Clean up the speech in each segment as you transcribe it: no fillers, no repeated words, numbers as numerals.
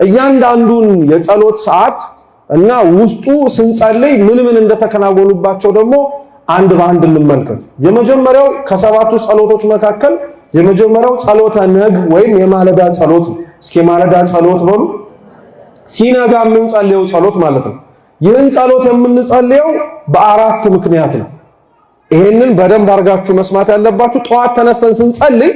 እያንዳንዱን የጸሎት ሰዓት እና ውስጡ ስንጸልይ ምን ምን እንደተከናወኑባቸው ደግሞ አንድ በአንድ እንመልከት። የመጀመሪያው ከሰባቱ ጸሎቶች መካከል የመጀመሪያው ጸሎተ ነግህ ወይም የማለዳ ጸሎት ነው። እስኪ የማለዳ ጸሎት በሉ። ሲነጋ የምንጸልየው ጸሎት ማለት ነው። ይህን ጸሎት የምንጸልየው በአራት ምክንያት ነው። ይሄንን በደንብ አድርጋችሁ መስማት ያለባችሁ፣ ጠዋት ተነስተን ስንጸልይ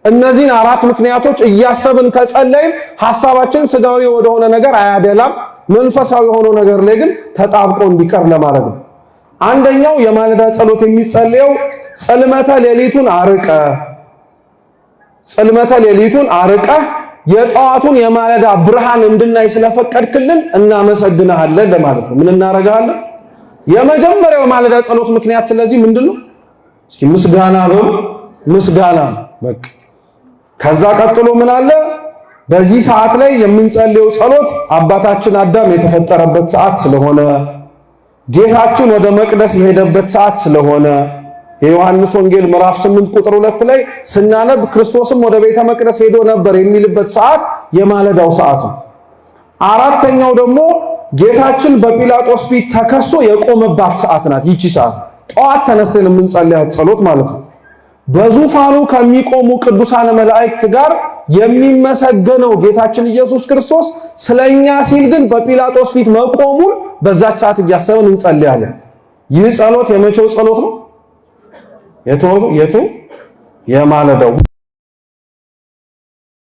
እነዚህን አራት ምክንያቶች እያሰብን ከጸለይን ሐሳባችን ስጋዊ ወደሆነ ነገር አያደላም፣ መንፈሳዊ የሆነው ነገር ላይ ግን ተጣብቆ እንዲቀር ለማድረግ ነው። አንደኛው የማለዳ ጸሎት የሚጸልየው ጽልመተ ሌሊቱን አርቀ የጠዋቱን የማለዳ ብርሃን እንድናይ ስለፈቀድክልን እናመሰግንሃለን ለማለት ነው። ምን እናደርጋለን? የመጀመሪያው የማለዳ ጸሎት ምክንያት ስለዚህ ምንድነው? እስኪ ምስጋና በሉ። ምስጋና በቃ። ከዛ ቀጥሎ ምን አለ? በዚህ ሰዓት ላይ የምንጸልየው ጸሎት አባታችን አዳም የተፈጠረበት ሰዓት ስለሆነ፣ ጌታችን ወደ መቅደስ የሄደበት ሰዓት ስለሆነ፣ የዮሐንስ ወንጌል ምዕራፍ 8 ቁጥር 2 ላይ ስናነብ ክርስቶስም ወደ ቤተ መቅደስ ሄዶ ነበር የሚልበት ሰዓት የማለዳው ሰዓት ነው። አራተኛው ደግሞ ጌታችን በጲላጦስ ፊት ተከሶ የቆመባት ሰዓት ናት። ይቺ ሰዓት ጠዋት ተነስተን የምንጸልያት ጸሎት ማለት ነው። በዙፋኑ ከሚቆሙ ቅዱሳን መላእክት ጋር የሚመሰገነው ጌታችን ኢየሱስ ክርስቶስ ስለኛ ሲል ግን በጲላጦስ ፊት መቆሙን በዛች ሰዓት እያሰብን እንጸልያለን። ይህ ጸሎት የመቼው ጸሎት ነው? የቱ የማለዳው።